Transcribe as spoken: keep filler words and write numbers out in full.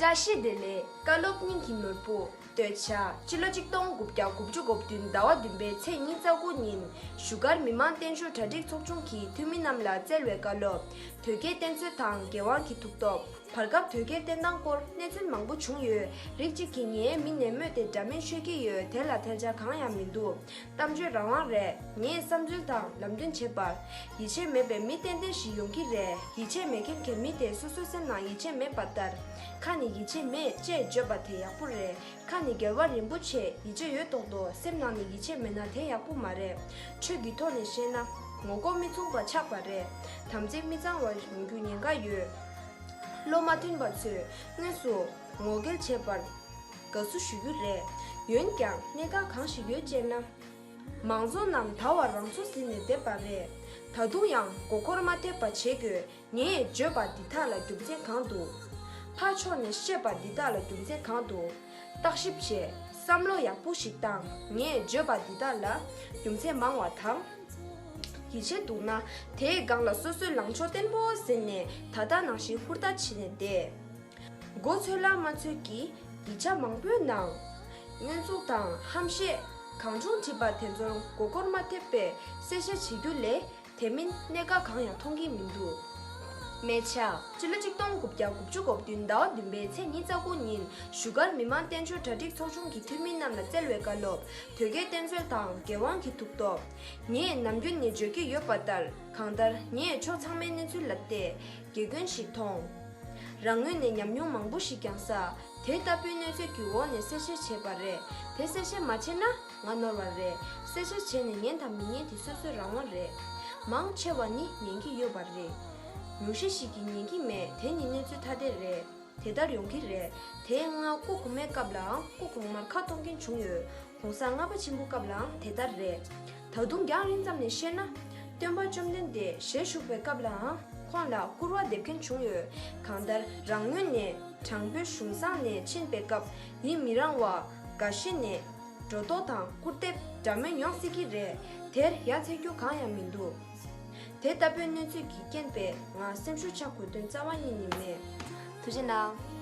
བཀྲ་ཤིས་བདེ་ལེགས། བཀའ་སློབ་སྙིང་གི་ནོར་བུ། འདོད་ཆགས། སྤྱི་ལོ་གཅིག་སྟོང་དགུ་བརྒྱ་དགུ་བཅུ་གོ་བདུན་ཟླ་བ་བདུན་པའི་ཚེས་ཉི་ཤུ་རྩ་དགུ་ཉིན་བཞུགས་སྒར་མི་མང་བརྟན་བཞུགས་གྲ་སྒྲིག་ཚོགས་ཆུང་གི་འཐུས་མི་རྣམས་ལ་བསྩལ་བའི་བཀའ་སློབ། དོལ་རྒྱལ་བསྟེན་གསོལ་དང་རྒྱལ་དབང་གི་ཐུགས་སྟོབས། བར་སྐབས་དོལ་རྒྱལ་བསྟེན་སྟངས་སྐོར་གནས་ཚུལ་མང་པོ་བྱུང་ཡོད། རིགས་གཅིག་གིས་ངའི་མིང་ནས་སྨོས་ཏེ་འདྲ་མིན་ཤོད་ཀྱི་ཡོད། དེ་ལ་ཐལ་ཆ་གང་ཡང་མི་འདུག་གཏམ་བརྗོད་རང་དབང་རེད། ངས་བསམ་ཚུལ་དང་ལམ་སྟོན་བྱེད་པར་ཡིད་ཆེས་མེད་པའི་མི་ཏན་ཏན་ཞིག་ཡོང་གི་རེད། ཡིད་ཆེས་མེད་མཁན་གྱི་མི་དེ་སོ་སོའི་སེམས་ནང་ཡིད་ཆེས་མེད་པ་ལྟར། ཁ་ནས་ཡིད་ཆེས་མེད་ཅེས་བརྗོད་པ་དེ་ཡག་པོ་རེད། ཁ་ནས་རྒྱལ་བ་རིན་པོ་ཆེ་ཡིད་ཆེས་ཡོད་མདོག་མདོག་སེམས་ནང་ནས་ཡིད་ཆེས་མེད་ན་དེ་ཡག་པོ་མ་རེད། ཆོས་ཀྱི་ཐོག་ནས་བཤད་ན་ངོ་ལྐོག་མི་མཚུངས་པ་ཆགས་པ་རེད། དམ་ཚིག་མི་གཙང་བ་ཡོང་རྒྱུ་ཉེན་ཁ་ཡོད། བློ་མ་མཐུན་པ་ཚོས་དངོས་སུ་ངོ་རྒོལ་བྱས་པར་དགའ་བསུ་ཞུ་རྒྱུ་རེད། འོན་ཀྱང་གནད་འགག་གང་ཞིག་ཡོད་ཅེ་ན། མང་ཚོགས་རྣམས་ད་བར་རང་ཚོ་ཟིན་ནས་བསྡད་པ་རེད། ད་དུང་ཡང་མགོ་འཁོར་མ་ཐེབས་པ་བྱེད་དགོས། ངས་བརྗོད་པ་འདི་དག་ལ་རྒྱུ་མཚན་གང་འདུག་ཕར་ཕྱོགས་ནས་བཤད་པ་འདི་དག་ལ་རྒྱུ་མཚན་གང་འདུག་བརྟག་ཞིབ་བྱས། བསམ་བློ་ཡག་པོ་ཞིག་བཏང་། ངས་བརྗོད་པ་འདི་དག་ལ་རྒྱུ་མཚན་མང་བ་དང་། ཡིད་ཆེས་འདུག་ན་དེའི་སྒང་ལ་སོ་སོའི་ལངས་ཕྱོགས་བརྟན་པོ་ཟིན་ནས་ད་ལྟ་ནང་བཞིན་ཧུར་ཐག་བྱས་ནས་བསྡད། མགོ་ཚོས་ལ་མ་ཚོས་ཀྱི་ཡིག་ཆ་མང་པོའི་ནང་། བསྙོན་འཛུགས་དང་ཧམ་བཤད་གང་བྱུང་བྲིས་པ་དེ་ཚོར་མགོ་སྐོར་མ་ཐེབས་པའི་གསལ་བཤད་བྱེད་རྒྱུ་ལས་དེ་མིན་གནད་འགག་གང་ཡང་མཐོང་གི་མི་འདུག་སྨད་ཆ། སྤྱི་ལོ་གཅིག་སྟོང་དགུ་བརྒྱ་དགུ་བཅུ་གོ་བདུན་ཟླ་བ་བདུན་པའི་ཚེས་ཉི་ཤུ་རྩ་དགུ་ཉིན་བཞུགས་སྒར་མི་མང་བརྟན་བཞུགས་གྲ་སྒྲིག་ཚོགས་ཆུང་གི་འཐུས་མི་རྣམས་ལ་བསྩལ་བའི་བཀའ་སློབ། དོལ་རྒྱལ་བསྟེན་གསོལ་དང་རྒྱལ་དབང་གི་ཐུགས་སྟོབས། ངས་ནམ་རྒྱུན་ནས་བརྗོད་ཀྱི་ཡོད་པ་ལྟར། གང་ལྟར་ངས་ཕྱོགས་ཚང་མའི་གནས་ཚུལ་ལ་བལྟས། དགེ་སྐྱོན་ཞིག་མཐོང་། རང་ངོས་ནས་ཉམས་མྱོང་མང་པོ་ཞིག་ཀྱང་བསགས། དེ་ལྟ་བུའི་གནས་ཚུལ་གྱི་འོག་ནས་གསལ་བཤད་བྱས་པ་རེད། དེ་གསལ་བཤད་མ་བྱས་ན་ང་ནོར་བ་རེད། གསལ་བཤད་བྱས་ནས་ཉན་དང་མི་ཉན་དེ་སོ་སོའི་རང་དབང་རེད། མང་ཆེ་བ་ནི་ཉན་གྱི་ཡོད་པ་རེད། ཉུང་ཤས་ཤིག་གིས་ཉན་གྱི་མེད། དེ་ནི་གནས་ཚུལ་ཐ་དད་རེད། དེ་ལྟར་ཡོང་གི་རེད། དེ་སྔ་སྐུ་གོང་མའི་སྐབས་ལའང་སྐུ་གོང་མར་ཁ་གཏོང་མཁན་བྱུང་ཡོད། གོང་ས་ལྔ་པ་ཆེན་པོའི་སྐབས་ལའང་དེ་ལྟར་རེད། ད་དུང་རྒྱང་རིང་ཙམ་ནས་བཤད་ན། སྟོན་པ་བཅོམ་ལྡན་འདས་ཞལ་བཞུགས་པའི་སྐབས་ལའང་ཁོང་ལ་སྐུར་བ་འདེབས་མཁན་བྱུང་ཡོད། གང་ལྟར་རང་ངོས་ནས་དྲང་པོའི་གཞུང་བཟང་ནས་ཕྱིན་པའི་སྐབས་ཡིད་མི་རང་བ་འགའ་ཞིག་ནས་སྒྲོ་འདོགས་དང་སྐུར་འདེབས་འདྲ་མིན་ཡོང་སྲིད་ཀྱི་རེད། དེར་ཡ་མཚན་རྒྱུ་གང་ཡང་མི་འདུག་དེ་ལྟ་བུའི་གནས་ཚུལ་གྱི་རྐྱེན་པས་ང་སེམས་ཤུགས་ཆག་དགོས་དོན་རྩ་བ་ཉིད་ནས་མེད། ཐུགས་རྗེ་གནང་།